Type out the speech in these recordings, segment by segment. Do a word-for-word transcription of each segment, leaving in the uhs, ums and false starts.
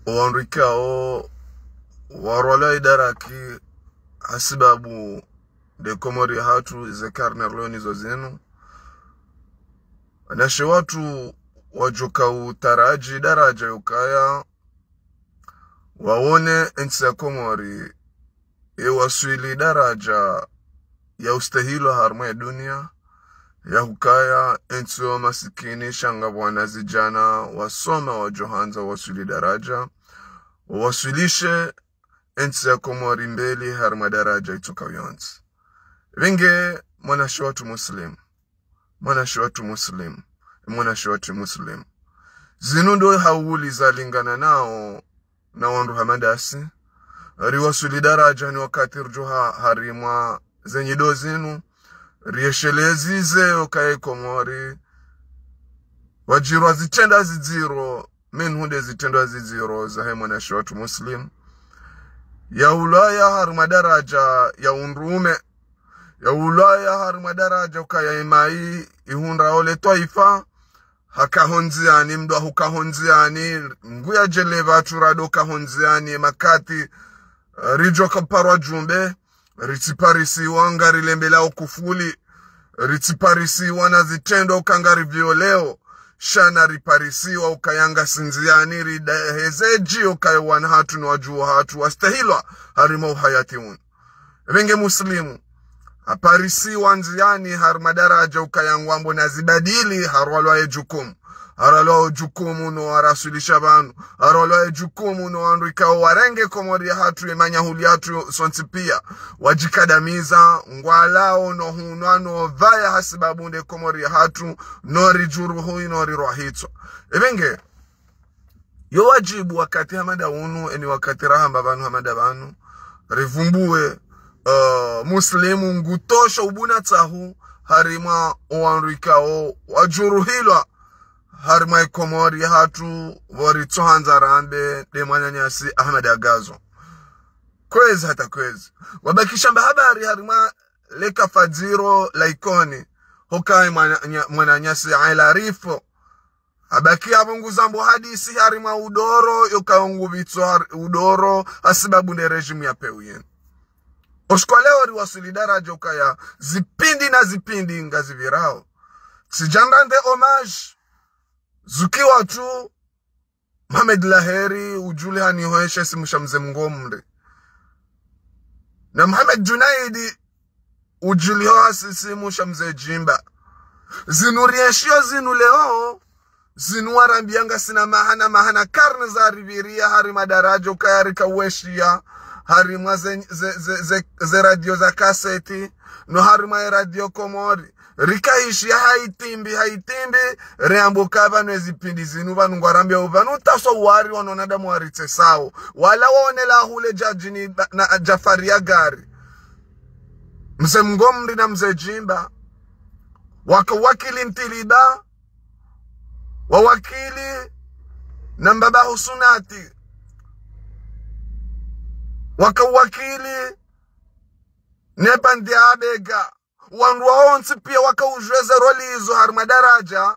owandru ikao warwalwa idaraki hasibabu nde Komori yahatru, ze karne rilo nazo zinu. Wanashe watru wadjoka utaraji daraja yukaya wawone entsi ya Komori iwaswili daraja ya ustahilwa harumwa ye dunia, ya hukaya entsi yo masikini, sha ngapvo wanazidjana wasoma wadjohandza waswili daraja, waswilishe entsi ya Komori mbeli harumwa daraja itsoka yontsi. Pvenge mwanashe watru Muslim, mwanashe watru Muslim, mwanashe watru Muslim. Zinu ndo hawuli zalingana nao na wandru hama ndasi. Riwaswili daraja ni wakati ridjo ha-, harimwa ze nyido zinu, rieshelezi ze yukaya Komori wadjirwa zitrendwa zidziro, minhu nde zitrendwa zidziro zahe mwanashe watru Muslim. Yaulwaya harumwa daraja ya undrume, yaulwaya harumwa daraja ukaya imayi ihundrao le twaifa, haka hondziani, mdru ahuka hondziani, nguya djeleva tsurado ka hondziani, makati, eh, ridjo kaparwa djumbe, ritsiparisiwa ngarilembelao kufuli, ritsiparisiwa na zitrendwa uka ngarivioleo, sha na riparisiwa ukaya ngasi ndziani, ridaheze dji ukaya wana hatru no wadjuhu hatru wastahilwa harimwa uhayati unu. Pvenge Muslimu, haparisiwa ndziani harumwa daraja ukaya ngwambo nazibadili, harwalwa ye jukumu. Harwalwa ye jukumu no waraswilisha pvanu. Harwalwa ye jukumu no wandru ikao warenge Komori yahatru, ye manyahuli yatru sontsi pia. Wadjikadamiza, ngwalao no hunwa no pvaya hasibabu nde Komori yahatru, no ridjuruhu ino rirwahitswa. Pvenge, yo wadjibu wakati hama nda unu, eni wakati rahamba pvanu hama nda pvanu, rivumbuwe, eh, Muslimu ngutosho ubuna tsahu harimwa owandru ikao wadjuruhilwa harimwa ye Komori yahatru, pvo ritsohandza rambe nde mwananyasi Ahmed Agazo. Kwezi hata kwezi. Wabakisha mba habari harimwa le kafadziro la Ikoni, hukaya mwana-, nya-, mwananyasi Aila Rifo. Habaki apvo nguzambo hadisi harimwa udoro, yukaya ngupvitswa har-, udoro hasibabu nde régime ya pewu yenu. Oshiku wa leo riwaswili daraja ukaya zipvindi na zipvindi ngazipvirao. Tsidjandra nde hommage, zukiwa tu Mohamed Laheri, udjulihana ho she isimu sha Mze Mngomri, na Mohamed Djunaidi, udjuliho ha she isimu sha Mze Djimba. Zinu rienshio zinu leo, zinu warambia ngasina mahana, mahana karne zaripviria harimwa daraja ukaya rika weshia harimwa ze, ze, ze, ze, ze radio za kaseti, no harimwa ye Radio Komori. Rika ishia ha itimbi, ha itimbi, reambo ka pvanu ezipvindi zinu pvanu ngwarambia pvanu taswa wari wanonadamu waritsesao. Wala waonela hule djadjini na, na Djafari ya gari. Mze Mngomri na Mze Djimba. Waka wakili Ntiliba. Wawakili na Mbaba Husunati. Waka wakili ne Bandi Abega. Wandru wawontsi pia waka ujweze roli izo harimwa daraja.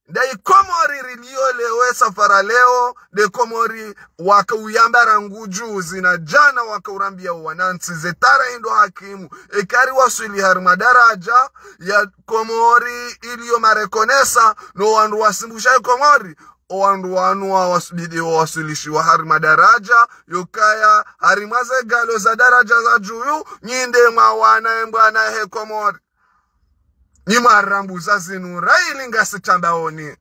Nda i Komori rilio leo, e safara leo, nde Komori waka uyamba rangu juzi na djana waka urambia wanantsi ze tara indo hakimu. Eka riwaswili harimwa daraja ya Komori ilio marekonesa, no wandru wasimbusha e Komori. Owandru wanu wawasubidi wawaswilishiwa harimwa daraja, yukaya harimwa ze galo za daraja za juyu, nyi nde mwawana e mbwana he Komori. Nyi mwarambuza zinu raili ngasi tambaoni.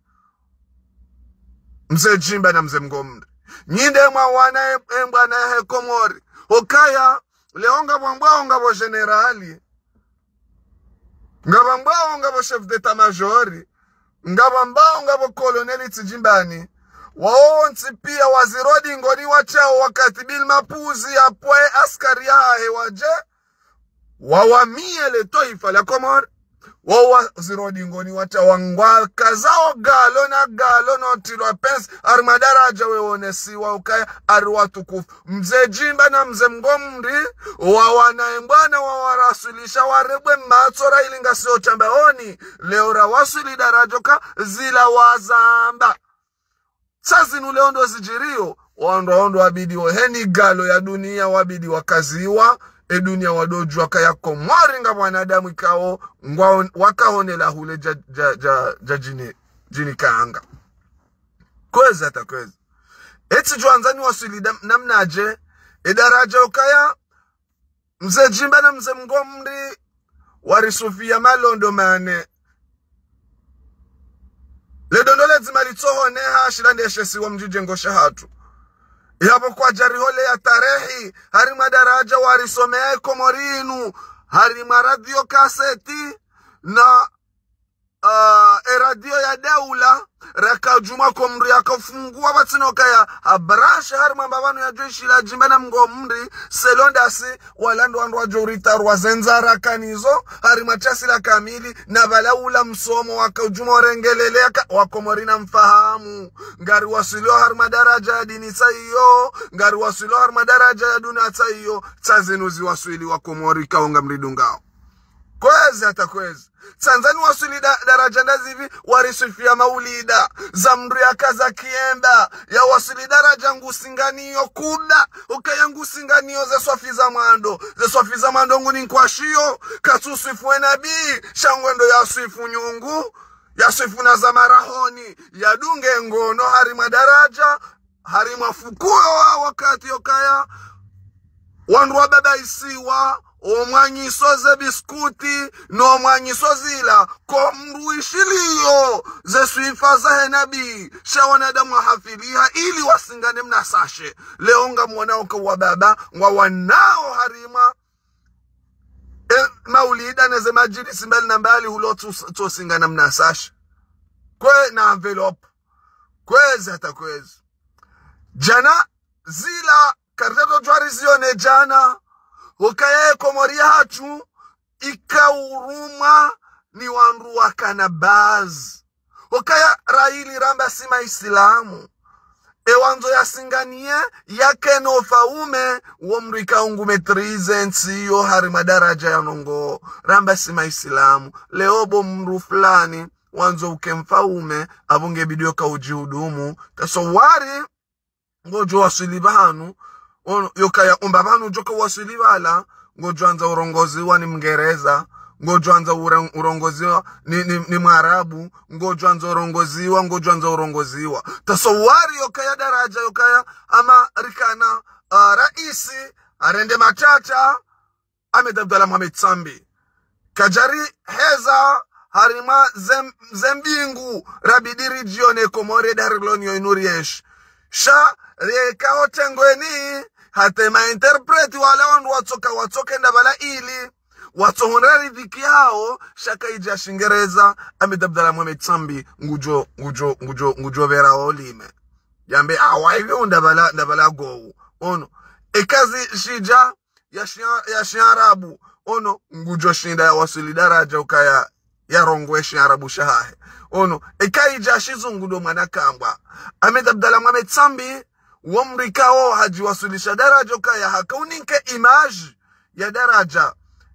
Mze Djimba na Mze Mngomri. Nyi nde mwawana e, e mbwana he Komori. Hukaya, leo ngapvo mbwao ngapvo jenerali. Ngapvo mbwao ngapvo chef d'état-major, ngapvo mbwao ngapvo koloneli Tsidjimbani. Wawontsi pia wazirodi ngoni watsao wakati Bill Mapuzzi yapvoe askari yahe wadje wawamie le twaifa la Komori. Wawazirodi ngoni watsao ngwakazao galo na galo no tilwa pensi, harimwa daraja wewonesiwa ukaya hari watukufu. Mze Djimba na Mze Mngomri, wawana e mbwana wawaraswilisha warebwe matso raili ngasi tambaoni, leo rawaswili daraja ka zila wazamba. Sa zinu leo ndo zidjirio, wandru wawo ndo wabidi wo, heni galo ya dunia wabidi wakaziwa, e dunia wadodjuwa kaya Komori nga wanadamu ikao, ngwa, wakahonela hule dja, dja, dja, dja djini, djini kanga. Kwezi hata kwezi. Etsi djwandza ni waswili da, namnadje, e daraja ukaya, Mze Djimba na Mze Mngomri, warisufia malondo mane. Le dondo ledzima litsohoneha shila ndeshe siwa mdjidjengo shahatru. Yapvo kwadjariholeya tarehi, harimwa daraja warisomea e Komori inu, harimwa radio kaseti, na ah, e radio ya daula, raka djumwa Komori yakafungua pvatsina ukaya, habrashe harimwa mbapvanu yadjo ishila Djimba na Mngomri, selondasi, wala ndo wandru wadjo uritarwa zendza rakanizo, harimwa tasila kamili, na pvala ula msomo waka udjumwa urengeleleka, wa Komori na mfahamu. Ngari waswilio harimwa daraja ya dini tsa iyo, ngari waswilio harimwa daraja ya dunia tsa iyo, tsa zinu ziwaswili wa Komori kaunga mridungao. Kwezi hata kwezi. Tsandza ni waswili da, daraja ndazipvi, warisufia maulida. Za mndru yakaza kiemba. Ya waswili daraja ngusinganiyo kuda. Ukaya ngusinganiyo ze swafi za mwando. Ze swafi za mwando nguni nkwashiyo. Katsuswifu e nabii. Sha ngwendo yaswifu nyungu. Yaswifu na za marahoni. Yadunge ngono harimwa daraja. Harimwa fukuo wa wakati yokaya, wandru wababaisiwa, omwanyiso ze biskuti, no mwanyiso zila, ko mndru ishiliyo, ze swifa zahe nabii, sha wanadamu wahafiliha, ili wasingane mna sashe. Leo ngamwona uka wababa, ngwawanao harimwa, e, maulida neze madjilisi mbali na mbali hulo tsu-, tsosingana mna sashe. Kwe na enveloppe. Kwezi hata kwezi. Djana zila kartsa to djwari zione djana. Ukaya e Komori yahatru ikaurumwa ni wandru wakana bazi. Ukaya raili ramba si maisilamu. E wandzo yasinganiye, yakeno ufaume, wo mndru ikaungu maîtriser ntsi yo harimwa daraja ya nongo. Ramba si maisilamu. Leo bo mndru fulani, wandzo uke mfaume, apvo nge bidi yoka udjihudumu. Taswawari, ngodjo waswili pvanu, ono, yokaya umba pvanu djoka waswili pvala, ngodjo andza urongoziwa ni Mngereza, ngodjo andza ura-, urongoziwa ni, ni, ni Mwarabu, ngodjo andza urongoziwa, ngodjo andza urongoziwa. Taswawari yokaya daraja, yokaya ama rikana, ah, raisi, arende matata, Ahmed Abdallah Mohamed Sambi. Kadjari heza harimwa zem-, zembingu rabidi ridjione Komori dariloni yo inu rienshi. Sha reka otengweni hata ma interprète wala wandru watsoka, watsoke nda pvala ili watsohundra ridhiki yao, sha kaidja Shingereza, Ahmed Abdallah Mohamed Sambi, ngudjo, ngudjo, ngudjo, ngudjo pvera olime. Yambe, awa, iwe unda pvala, nda pvala gou. Ono. Eka zi shidja, ya shia-, ya shiarabu, ono ngudjo shinda ya waswili daraja ukaya ya rongowe shiarabu shahahe. Ono, eka idja shizungu ndo mwana kambwa. Ahmed Abdallah Mohamed Sambi, wo mndru ikao hadjiwaswilisha daraja ukaya haka uninke image ya daraja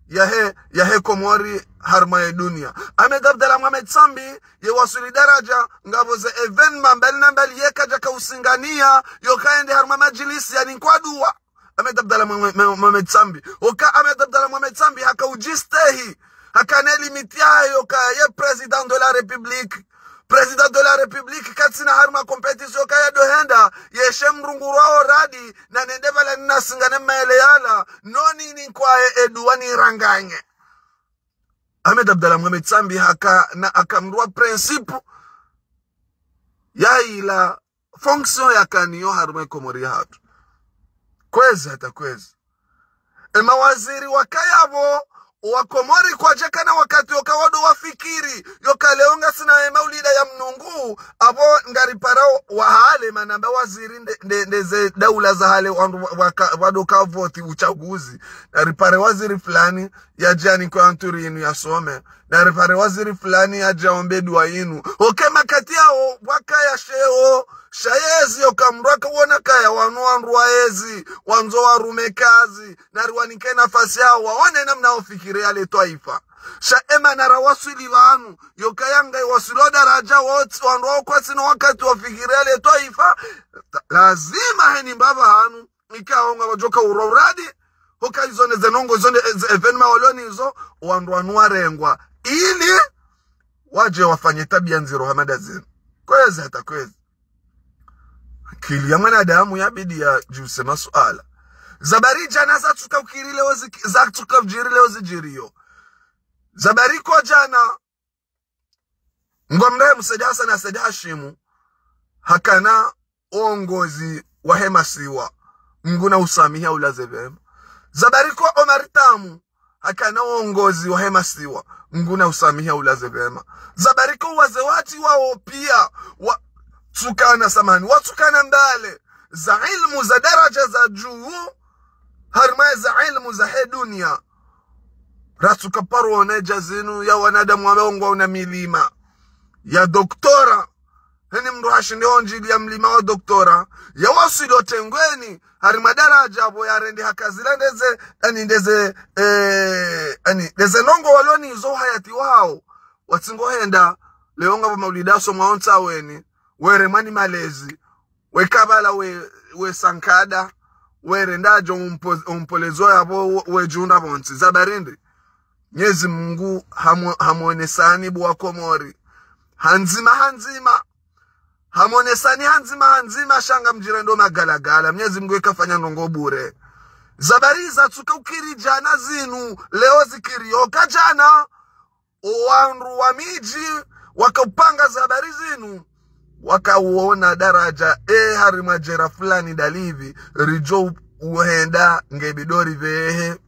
yahe, yahe Komori harimwa ye dunia. Ahmed Abdallah Mohamed Sambi, ye waswili daraja, ngapvo ze événement mbali na mbali yeka djaka usingania, yoka ende harimwa madjilisi ya ninkwa dua. Ahmed Abdallah Mohamed, Mohamed Sambi. Oka Ahmed Abdallah Mohamed Sambi haka udjistehi. Haka ne limite yahe yoka ye président de la République. Président de la République katsina harimwa compétition kaya dohenda. Yeshe mrungurwa oradi. Na nende pvala nina singane maele yala. Noni ninkwaye edua niranganye. Ahmed Abdallah Mohamed Sambi haka na haka mndru wa principe. Ya ila fonction yakaniyo harimwa Komori yahatru. Kwezi hata kwezi. E mawaziri wakaya pvo, wa Komori kwadjakana wakati yoka wado wafikiri, yoka leo ngasina e maulida ya mnungu, apvo ngaripara wahale manamba waziri nde, nde, nde ze daula za hale wandru waka-, wado ka voti uchaguzi. Naripare waziri fulani, yadje anikwe anturi inu yasome. Naripare waziri fulani yadje aombe dua inu. Oke makati yao, wakaya sheo, sha yezi yoka mndru aka wona kaya wanu wandru wa yezi, wandzo warume kazi, nariwanike nafasi yao, waone namna ofikiri yale twaifa. Sha emana rawaswili pvanu, yokaya ngai waswilo daraja wotsi, wandru wao kwatsina wakati wafikiri yale twaifa, Ta- lazima heni mbapvi hanu, ikao ngwadjoka urwa uradi, hoka izo ne ze ndrongoo, izo ne ze événement walio nizo, wandru wanu warengwa. Ili wadje wafanye tabia ndziro hama nda zinu. Kwezi hata kwezi. Akili ya mwanadamu yabidi yadjuse masuala. Za bari djana zatsuka ukiri leo zi-, zatsuka udjiri leo zidjiriyo. Za bari ko djana, Mngu amrehemu Said Hassan na Said Hashimu, hakana uongozi wahe masiwa, Mngu na usamihi aulaze pvema. Za bari ko Omar Tamu, hakana uongozi wahe masiwa, Mngu na usamihi aulaze pvema. Za bari ko wazee wati wao pia, watsukana samahani, watsukana mbale, za ilmu za daraja za juu, harimwa za ilmu zahe dunia. Ratsuka paro ona dja zinu ya wanadamu wabongwa una milima ya doktora. Heni mndru hashinde ondjili ya mlima wa doktora, ya waswili otengweni, harimwa daraja apvo yarende haka zila ndeze, ani ndeze, eh, ani ndeze ndrongoo walio nizo uhayati wao. Watsingo henda, leo ngapvo maulida asomwa ontsaweni, were mwani malezi, we kabala we, we sankada, were ndadjo umpo-, umpolezo yapvo we, we djunda pvontsi. Za bari ndri? Mnyezi Mngu hamo-, hamonesani bo wa Komori. Handzima, handzima. Hamonesani handzima, handzima, sha ngamdjirendo magalagala. Mnyezi Mngu yeka hafanya ndrongoo bure. Za bari zatsuka ukiri djana zinu, leo zikiriyo ka djana. Owandru wa midji waka upanga za bari zinu, waka uona daraja, e, harimwa djera fulani dalipvi, ridjo uhenda nge bidori pvehe,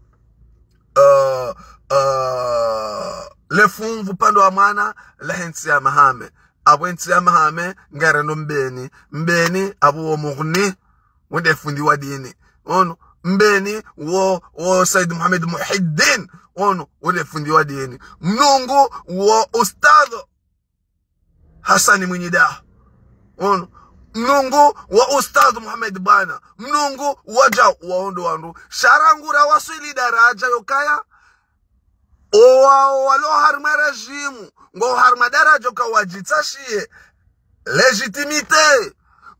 eh, eh, le funvu pvandro wa mwana, lahe ntsi ya Mahame. Apvo entsi ya Mahame, ngarendo Mbeni. Mbeni, apvo wo Mughni, wende fundi wa dini. Ono, Mbeni wo, wo Said Mohamed Muhiddin. Ono, wende fundi wa dini. Mnungu wo Ustadh Hassani Mwinyi Daha. Ono, Mnungu wo Ustadh Mohamed Bwana. Mnungu wo dja waondo wandru. Sha rangu rawaswili daraja yokaya, owao walio harimwa régime, ngwao harimwa daraja uka wadjitsashiye légitimité,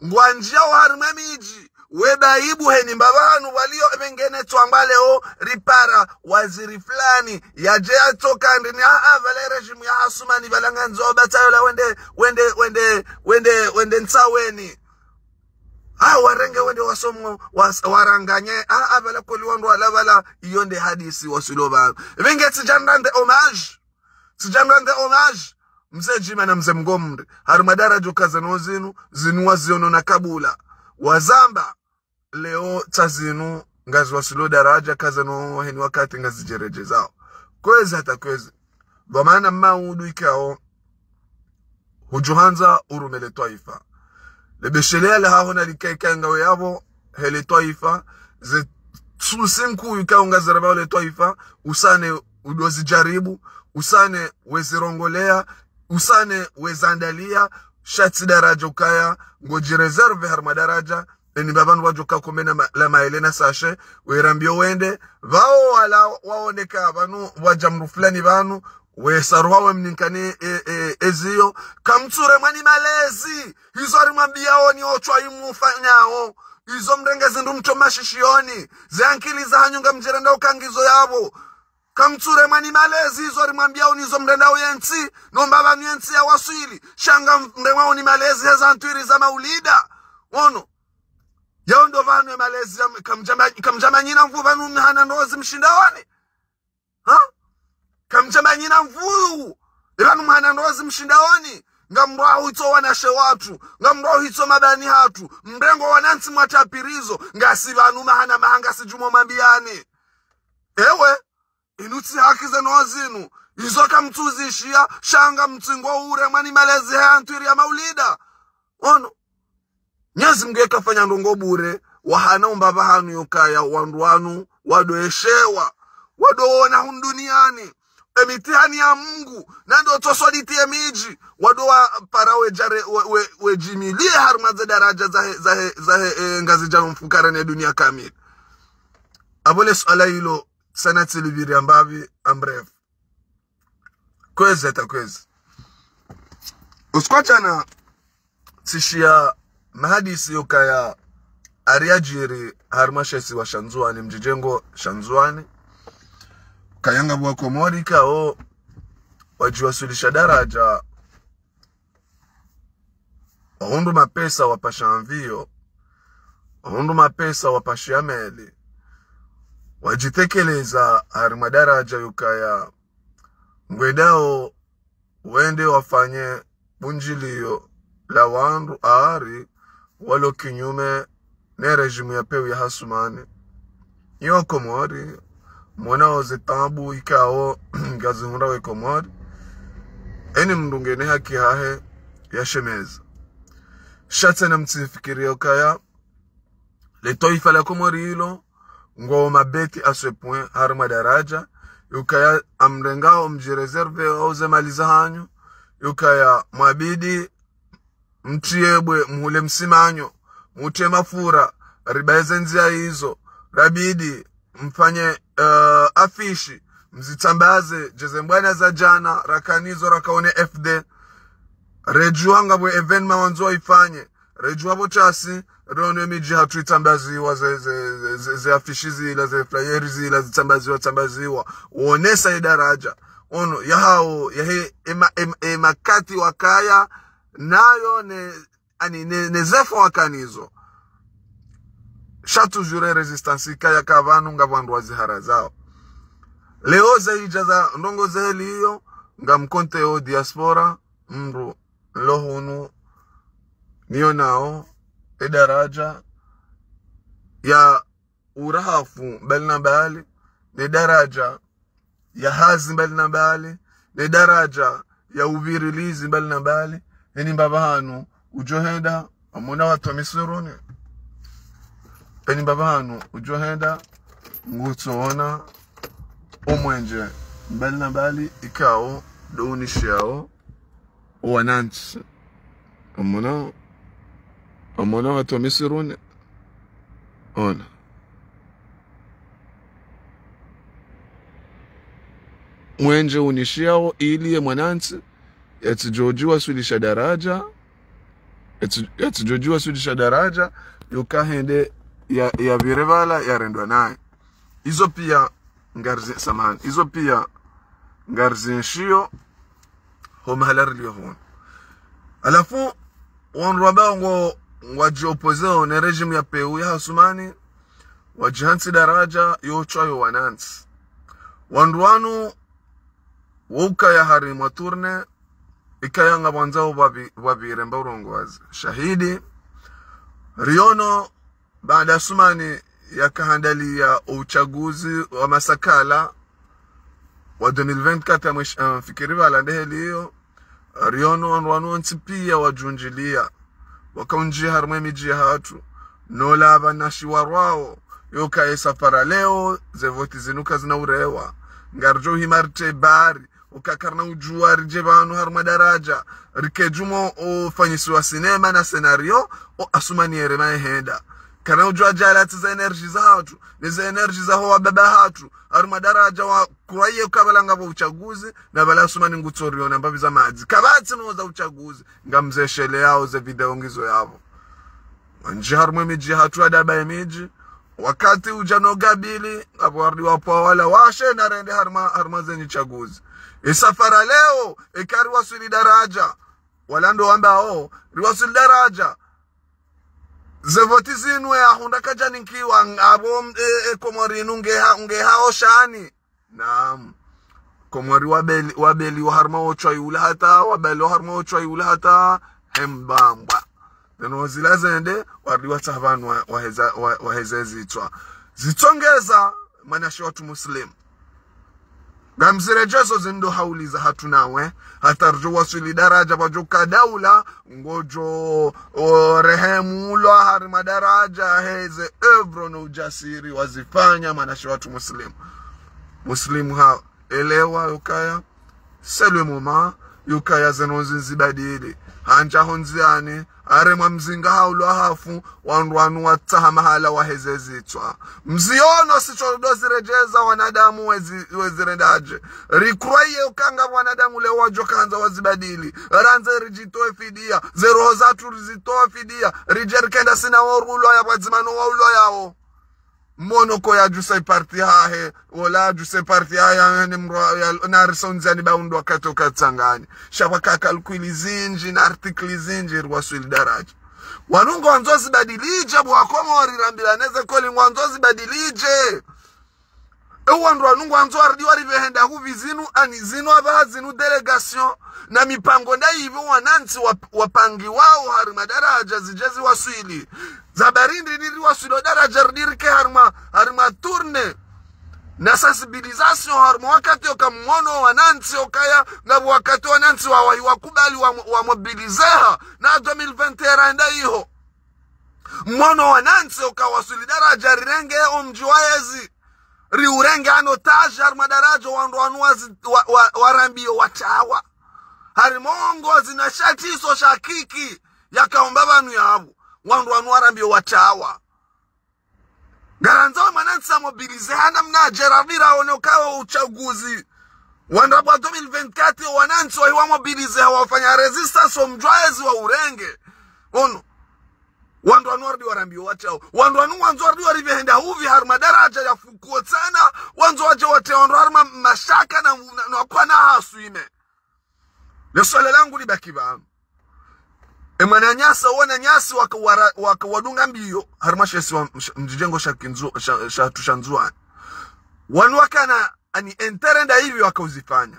ngwandjiao harimwa midji, we baibu heni mbapvi hanu walio epvengene tswangwa leo ripara waziri fulani, yadje yatsoka ndrini, a, a, pvala régime ya Hasumani pvala ngandzo batsayo la wende, wende, wende, wende, wende ntsaweni. Ah, warenge wende wasomo, was-, waranganye. Ah, ah, pvala kweli wandru wala pvala, iyo nde hadisi waswilo pvanu. Pvenge tsidjandra nde hommage. Tsidjandra nde hommage. Mze Djima na mze Mgomri. Harimwa daraja uka zeno zinu, zinu waziono na kabula. Wazamba, leo tsa zinu, ngazi waswilo daraja, ka zeno heni wakati ngazidjeredjezao. Kwezi hata kwezi. Pvamana maudu ikao, hudjuhandza urume le twaifa. Lebesheleya lahaho nalikaye ikao ngawe yapvo, he le twaifa, ze tsusi nkuu ikao ngazirabao le twaifa, usane udo zidjaribu, usane wezirongoleya, usane wezandaliya, sha tsi daraja ukaya, ngodjiréservé harimwa daraja, eni mbapvi pvanu wadjoka kombe na ma-, la maele na sachet, werambio wende, pvao wala waoneka pvanu, wadja mndru fulani pvanu, wesaruha wemninkani, e, e, eziyo, kamtsure mwani malezi, izo arimwambiao ni otswa imufanyao, izo mrenge zindru mtso mashishioni, ze ankili zahanyu ngamdjirenda uka ngizo yapvo, kamtsure mwani malezi, izo arimwambiao ni izo mrendao yentsi, nomba pvanu yentsi yawaswili, sha ngamremwao ni malezi heza ntwiri za maulida. Ono, yao ndo pvanu ye malezi ya, kamdjama-, kamdjamanyina nvu pvanu mhana ndrozi mshindaoni. Ha? Kamdjamanyina nvu, ipvanu mhana ndrozi mshindaoni. Ngamrwao hitso wanashe watru, ngamrwao hitso mabani hatru, mrengo wanantsi mwatapirizo, ngasi pvanu mahana mahanga si djumwa mambiani. Ewe, inu tsi haki zeno zinu, izo kamtsuzishiya, sha ngamtsingo ure mwani malezi he antwiri ya maulida. Ono. Mnyezi Mngu yeka hafanya ndrongoo bure, wahana umba pvahanu yokaya, wandru wanu, wadoeshewa, wadoona hunu duniani. Emitihani ya Mngu, nando tsoswaliti ye midji, wado wapara wedjare, we, we, wedjimiliye harimwa ze daraja zahe, zahe, zahe, e, ngazidjano mfukara ne dunia kamili. Apvo le suala ilo, sana tsilipviri ambapvi, en bref. Kwezi hata kwezi. Usiku wa djana, tsishiya mahadisi yokaya ariyadjiri harimwa she isiwa sha Ndzuwani, mdjidjengo sha Ndzuwani. Kaya ngapvo Wakomori ikao wadjiwaswilisha daraja, wahundru mapesa wapasha avion, wahundru mapesa wapasha meli, wadjitekeleza harimwa daraja yokaya ngwendao wende wafanye bundjilio la wandru ari walo kinyume ne régime ya pewu ya Hasumani. Iyo Komori, mwonao ze taabu ikao ngazihundrao ye Komori, eni mndru ngena haki yahahe ya shemeza. Sha tsena mtsifikiri yokaya le twaifa la Komori ilo, ngo mabêtes à ce point harimwa daraja yokaya amrengao mdjiréserver au ze mali zahanyu, yokaya mwabidi mtriye bwe, mhule msimanyo, mutriye mafura, ribaye ze ndzia izo, rabidi mfanye, eh, affiche, mzitsambaze, djeze mbwana za djana, rakanizo, rakaone F D, redjuwa ngapvo événement wandzo waifanye, redjuwa pvo shasi, riono emidji yahatru itsambaziwa ze, ze, ze, ze, ze affiche zila, ze flyer zila, zitsambaziwa, tsambaziwa, wonesa ye daraja. Ono, yahao, yahe, ema, ema, emakati wakaya, nayo ne, ani, ne, ne ze efforts wakanizo. Sha toujours résistance ikaya ka pvanu ngapvo wandru waziharazao. Leo zaidja za ndrongo zaheli iyo, ngamkonte yo diaspora, mndru nlo hunu, nionao e daraja ya urahafu mbali na mbali, ne daraja ya hazi mbali na mbali, ne daraja ya uvirilizi mbali na mbali. Eni mbapvi hanu udjo henda, amwona watru wa Misiruni. Eni mbapvi hanu udjo henda, ngutsoona omwenje mbali na mbali ikao ndo unishiao owanantsi. Amwona, amwona watru wa Misiruni. Ona. Mwenje unishiao ili ye mwanantsi, yatsidjo djiwaswilisha daraja, yatsi-, yatsidjo djiwaswilisha daraja, yoka hende ya, ya pvire pvala, yarendwa naye. Izo pia ngarizi-, samahani, izo pia ngarizinshiyo ho mahala rilio hunu. Halafu, wandru wambao ngo, ngwadji opposeo ne régime ya pewu ya Hasumani, wadjihantsi daraja yo tswayo wanantsi. Wandru wanu, wo ukaya harimwa tournée, ikaya ngapvwandzao pvapvi-, pvapvire mba urongozi. Shahidi, riono, baada Hasumani yakahandaliya uchaguzi wa masakala wa deux mille vingt-quatre ya mwesh-, eh, mfikiri pvala ndeheli iyo, riono wandru wanu wontsi pia wadjundjiliya, wakaundji harimwa emidji yahatru, nola pvanu shiwarwao, yoka ye safara leo, ze voti zinu kazina urewa, ngaridjo hima ritre bari, uka karina udjuwa ridje pvanu harimwa daraja, rike djumwa ufanyisiwa sinema na scénario, o Hasumani yerema yehenda. Karina udjuwa djali ati ze énergie zahatru, ne ze énergie zaho wababa hatru, harimwa daraja wa kuraye uka pvala ngapvo uchaguzi, na pvala Hasumani ngutso riona mbapvi za madzi. Kapvatsi no za uchaguzi, ngamzesheleyao ze video ngizo yapvo. Wandji harimwa emidji yahatru adaba emidji, wakati udja no gabili, ngapvo warudi wapvwa wala washe na rende harimwa, harimwa zenyi chaguzi. Esafara leo, eka riwaswili daraja, wala ndo wambao, riwaswili daraja. Ze voti zinu yahundra kadjaninkiwa, ngapvo, e, e, Komori inu ngeha, ngeha oshani. Naam. Komori wabeli, wabeli wa harimwa otswa yula hata, wabeli wa harimwa otswa yula hata, hembambwa. Neno zila zende, warudi watsaha pvanu wa, waheza, wa, waheze zitswa. Zitsongeza, mwanashe watru Muslim. Ngamziredjezo zindo hauliza hatru nawe, hata ridjo waswili daraja pvadjo ka daula, ngodjo, o, rehemulwa harimwa daraja, heze œuvre no ujasiri wazifanya mwanashe watru Muslim. Muslim ha, elewa yokaya, c'est le moment, yokaya zeno nzi nzibadili. Handja ho ndziani, Harumwa mzinga haulwa hafu, wandru wanu watsaha mahala waheze zitswa. Mziono sitso ndo ziredjeza wanadamu wezi, wezirendaje. Rikroye ukanga wanadamu leo wadjo kandza wazibadili. Randze ridjitowe fidia. Ze roho zatru rizitowe fidia. Ridje rikenda sina wo rulwa ya pvadzima no waulwa yao. Mono ko yadjusa parti yahe, wola yadjusa parti yahe, ya, ne mrwa, ya, na risondzani ba undwa kato katsangani. Sha pvwaka kalkuli zindji, na artikli zindji, rwaswili daraja. Wanu ngwandzo zibadilije, bo Wakomori rambilane ze kweli ngwandzo zibadilije. E wandru wanu ngwandzo waridi waripve henda hupvi zinu, ani zinu apvaha zinu délégation, na mipango ndayipvi wanantsi wap-, wapangiwao harumwa daraja zidje ziwaswili. Za barindi niri waswilo daraja ridirike harumwa, harumwa tournée na sensibilisation harumwa wakati yoka mwono wanantsi okaya, ngapvo wakati wanantsi wa, wa, wakubali wa, wa mobilizeha na deux mille vingt et un randa iho. Mwono wanantsi oka waswili daraja rirenge omdji wa yezi. Riurenge ano taji harumwa daraja wandru wanu wazi, wa, wa, warambiyo watsawa. Harumwa ongozi na shatiso sha kiki yakaomba pvanu yapvo. Wandru wanu warambiyo watsawa. Ngarandzo mwanantsi amobilize hana mna Gerard Bira one ukawo utsaguzi. Wandru wa deux mille vingt-quatre wanantsi wahiwa mobilize hawafanya résistance omdji wa yezi waurenge. Ono. Wandru wanu waridi warambiyo watsawa. Wandru wanu ngwandzo waridi waripve henda hupvi harumwa daraja ya fukuo tsena. Ngwandzo wadje watse wandru harumwa mashaka na, na, na kwana haswime. Le swala langu libaki pvanu. E mwananyasi, wananyasi waka wara-, waka wadunga mbiyo harumwa she isiwa, sh-, mdjijengo sha Kindzu-, sha, sha, sha Ndzuwani. Wanu wakana ani intérêt ndayipvi waka uzifanya.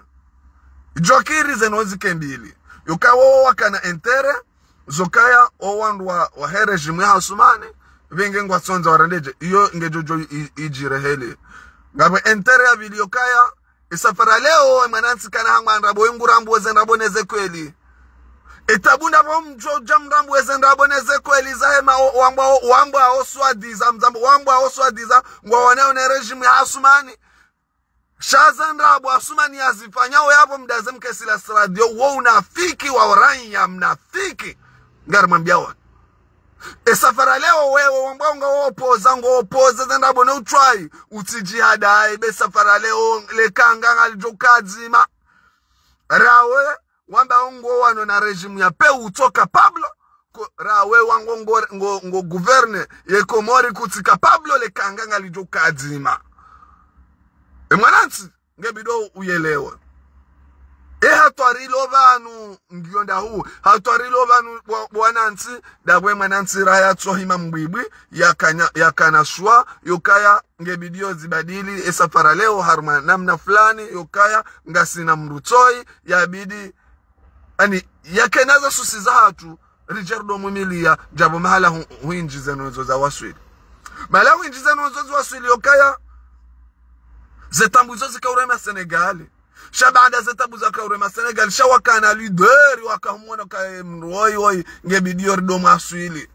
Idjo kiri zeno zike mbili. Yoka wowo wakana intérêt, zokaya, o wandru wa, wahe régime ya Assoumani, pvenge ngwatsondza warendeje, iyo ngedjo djo i, idjirehele. Ngapvo intérêt ya pvili yokaya, e safari leo, e mwanantsi kana hangwa ndrabo, e ngurambuo ze ndrabo ne ze kweli. E tabu ndapvo mdjo dja mrambuo ze ndrabo ne ze kweli, zahe ma o, wambwa o, wambwa o swadizan, mdzambo wambwa o swadizan, ngwawanao ne régime ya Assoumani. Sha ze ndrabo Assoumani yazifanyao yapvo mdaze mkesila sradio, wo unafiki wa oranya mnafiki. Ngarimwambia wanu. E safari leo wewe wambwa ngo opoza, ngo opoza ze ndrabo ne utswayi, utsidjihadayi, be safari leo le kanga ngalidjo kadzima. Rawe, wamba ngo wano na régime ya peu utso capable, ko, rawe wango ngo, ngo, ngo gouverne ye Komori kutsi capable le kanga ngalidjo kadzima. E mwanantsi, nge bidi uyelewe. E hatwari lo pvanu ngiyo ndahu, hatwari lo pvanu wa, wanantsi, ndapvo e mwanantsi raha yatsohima mbwibwi, yakanya, yakana shwa, yokaya, nge bidi yo zibadili, e safari leo harumwa namna fulani, yokaya, ngasina mdru tsoyi, yabidi, ani, yakena za susi zahatru, ridje rido mwimiliya, ndjapvo mahala hu-, hwindji zeno zo zawaswili. Mahala hwindji zeno zo zawaswili yokaya, ze tabu zo zikaurema Senegali. Sha baada ze tabu zakaurema Senegali, sha wakana leader wakahumwona kaye mdru woyi woyi, nge bidi yo rido mwaswili.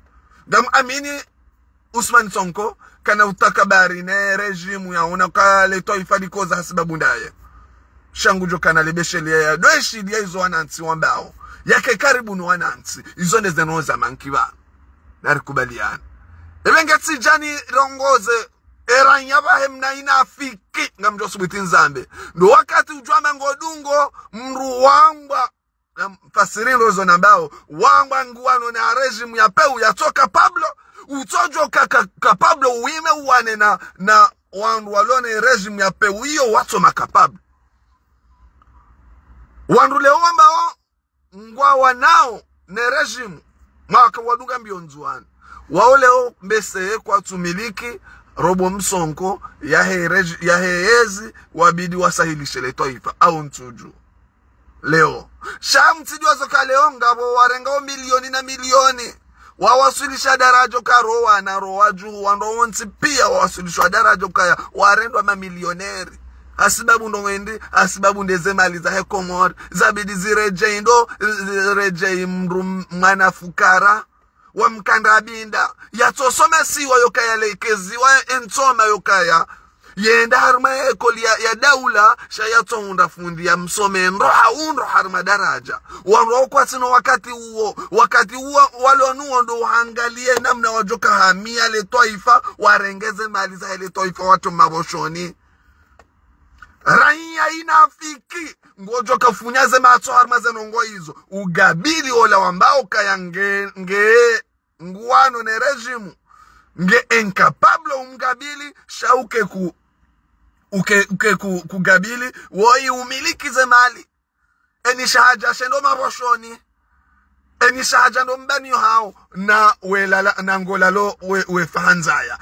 Ngam amini, Ousmane Sonko kana utakabari ne régime yaona ka le twaifa likoza hasibabu ndaye. Sha ngudjo kana lebesheli ya dweshi liya izo wanantsi wambao. Yake karibu no wanantsi. Izo nde zeno za mankiba. Narikubaliane. Ebe nge tsidjani rongoze. Eranya bahe mna inafiki. Ngamdjo subuti nzambe. Ndo wakati udjwama ngodungo mdru wambwa. Na mfasiri ndo zo nambao, wangwa nguwano na régime ya peu yatso capable, utsodjo ka, ka, capable uwime uwane na, na wandru walona régime ya peu iyo watso ma capable. Wandru leo wambao, ngwawanao ne régime, mwaka wadunga mbiyo Ndzuwani. Wao leo mbese kwatsumiliki, robo msonko, yahe rég-, yahe yezi, wabidi wasahilishe le twaifa, au ntsudju. Leo. Sha mtsidjuwa zoka leo ngapvo warenga o milioni na milioni. Wawaswilisha daraja ka rowa na rowa dju, wandru wontsi piya wawaswilisha daraja kaya warendwa mamilioneri. Hasibabu ndo wendi, hasibabu nde ze mali zahe Komori, zabidi ziredjei ndo, ziredjei mdru m-, mwana fukara. Wa mkanda abinda, yatsosomesiwa yokaya lekeziwa entsoma yokaya. Yende harimwa ekoli ya, ya daula, sha yatsohundra fundi yamsome ndro ha undro harimwa daraja. Wandru wao kwatsina wakati uwo, wakati uwo walo nuwo ndo waangalie namna wadjoka hamia le twaifa, warenge ze mali zahe le twaifa watrie mapvoshoni. Raiya inafiki, ngodjoka funya ze matso harimwa ze ndrongoo izo. Ugabili ola wambao kaya nge, nge, nguwano ne régime. Nge incapable umgabili, sha uke ku, uke, uke ku, kugabili, woyi umiliki ze mali. Eni sha hadja shendo mapvoshoni. Eni sha hadja ndo mbaniyo hao, na welala, na ngolalo we, we fahandzaya.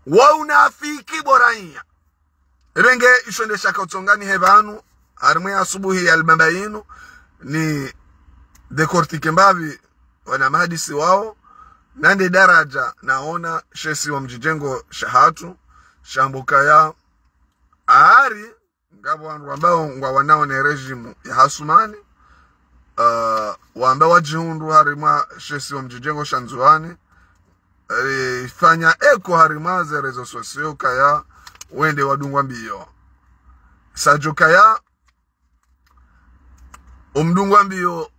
Wo unafiki bo raiya. Ebe nge isho nde shaka utsonga nihe pvanu, harimwa ye asubuhi ya libamba yinu, ni décortiquer mbapvi wana mahadisi wao, na nde daraja naona she isiwa mdjidjengo shahatru, sha mbukaya, ari, ngapvo wandru wambao ngwawanao ne régime ya Hasumani, ah, wamba wadjihundru harimwa she isiwa mdjidjengo sha Ndzuwani, eh, ifanya eko harimwa ze réseaux sociaux kaya wende wadungwa mbiyo. Sadjo kaya omdungwa mbiyo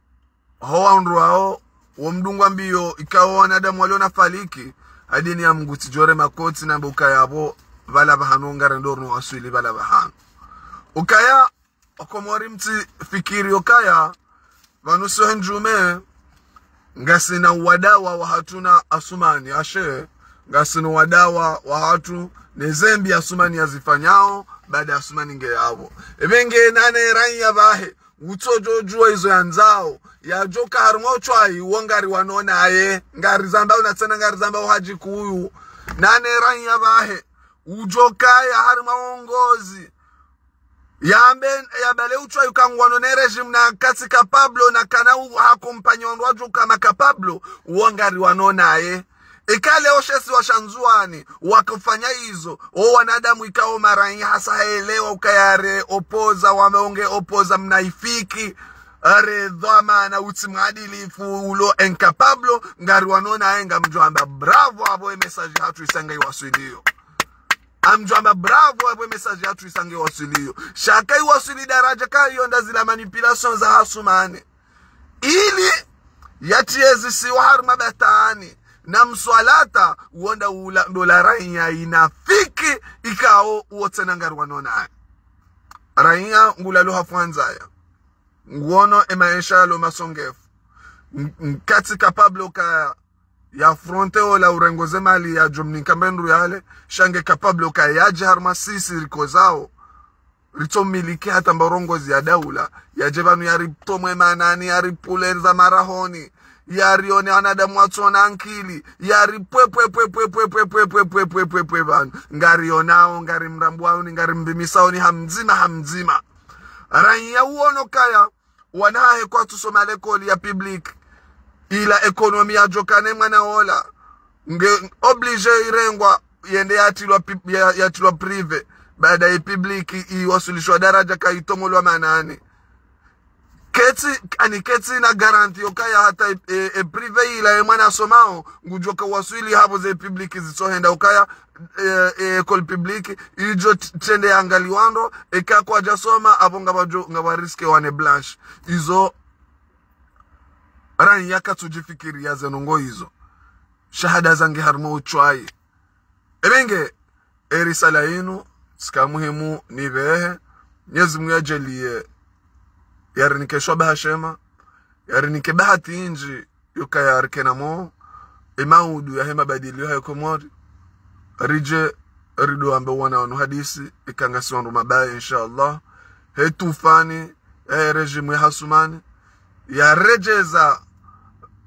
ho wandru wao, womdungwa mbiyo ikao wanadamu walio na faliki, ha dini ya Mngu tsidjore makoti na mbuka yapvo, pvala pvahanu ngarendo rino waswili pvala pvahanu. Ukaya, Wakomori mtsifikiri ukaya, pvanu siho ndjume, ngasina uwadawa wahatru na Asumani, ashe, ngasina uwadawa wahatru, ne zembi Asumani yazifanyao, baada Asumani nge yapvo. Ebe nge nane raiya pvahe, utsodjodjuwa izo yandzao, yadjoka harimwa utswayi, wo ngariwano naye, ngarizambao na tsena ngarizambao hadji kuyu, nane raiya pvahe, udjokaya harimwa wongozi, yambe, yabale utswayi uka nguwano ne régime na katsi capable na kana u-, accompagner wandru wadjo kama capable, wo ngariwano naye. Ikale o she isiwa sha Ndzuwani, wakafanya izo, o wanadamu ikao maraiya hasa haelewa ukaya re opposant, wamba onge opposant mnafiki, re dhwamana utsi mwadilifu ulo incapable, ngariwano naye ngamdjo amba bravo apvo e message yahatru isa nge iwaswiliyo. Ngamdjo amba bravo apvo e message yahatru isa nge iwaswiliyo. Sha ka iwaswili daraja ka iyo nda zila manipulation za Hasumani. Ili yatrie ze isiwa harimwa batwani, na mswalata, wo nda ula, ndo la raiya inafiki, ikao wo tsena ngariwano naye. Raiya ngulalo ha fwandzaya. Nguono e maesha yalo masongefu. N-, n-, katsi capable uka ya affronter ola urengo ze mali yadjo mnika mbe ndru yale, sha nge capable uka yadje harimwa sisi riko zao, ritsomiliki hata mba urongozi ya daula, yadje pvanu yaritomwe manani, yaripvule za marahoni, yarione wanadamu watsona ankili, yaripvwe, pvwe, pvwe, pvwe pvanu. Ngarionao, ngarimrambuao ni, ngarimbimisao ni ha mdzima, ha mdzima. Raiya uono kaya, wana hahe kwatsu soma lekoli ya public, ila économie yadjoka ne mwana ola, nge obligé irengwa, yende yatrilwa pub-, ya-, yatrilwa privé, baada ye public iwasulishwa daraja ka itomolwa manani. Ketsi, ani ketsi na garantie ukaya hata e, e, e privé ila ye mwana asomao, ngudjoka waswili hapvo ze public zitsohenda ukaya, e, e, école publique, idjo t-, tsende yangaliwa ndro, eka kwadja soma, apvo ngapvadjo, ngapva risque wane blanche. Izo, raiya katsudjifikiriya ze ndrongoo izo. Shahada zange harimwa utswayi. Ebe nge, e risala yinu, tsika muhimu nipvehe, Mnyezi Mngu yadjaliye, yarinike shwabaha shema, yarinike bahati indji, yukaya rikena mo, e maudu yahe mabadiliyo yahe Komori, ridje, rido amba wana wanu hadisi, ika ngasi wandru mabaya, insha Allah, he tufani, he régime ya Hasumani, yaredjeza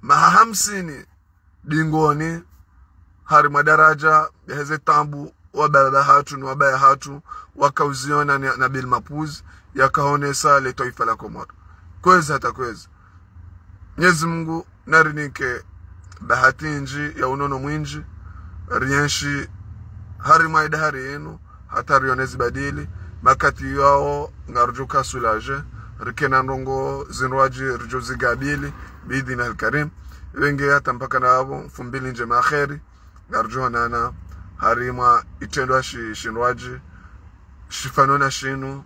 maha hamsini, dingoni, harimwa daraja, yaheze taabu, wababa hatru, ni wabaya hatru, wakauziona ni, na Nabil Mapuz, yakahonesa le twaifa la Komori. Kwezi hata kwezi. Mnyezi Mngu, narinike bahati indji ya unono mwindji, rienshi harimwa idahari yinu, hata rione zibadili, makati yao ngarudjuka soulagé, rikena ndrongoo zindrwadji ridjo zigabili, biidhnillahi lkarim. Wenge hata mpaka na apvo, mfumbili ndjema ya kheri, ngarudjuonana, harimwa itrendwa shi-, shindrwadji, shifano na shinu,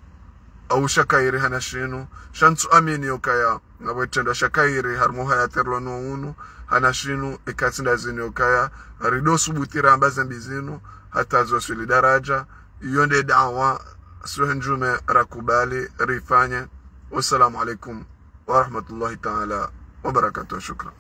au sha kheri hana shinu, sha ntsu amini yokaya ngapvo itrendwa sha kheri harumwa uhayati rilo no unu, hana shinu, eka tsi ndazini yokaya rido subuti ramba zembi zinu hata zoswili daraja. Iyo nde daawa suhe ndjume rakubali rifanye. Wassalamu alaikum warahmatullahi taala wabarakatuh. Shukran.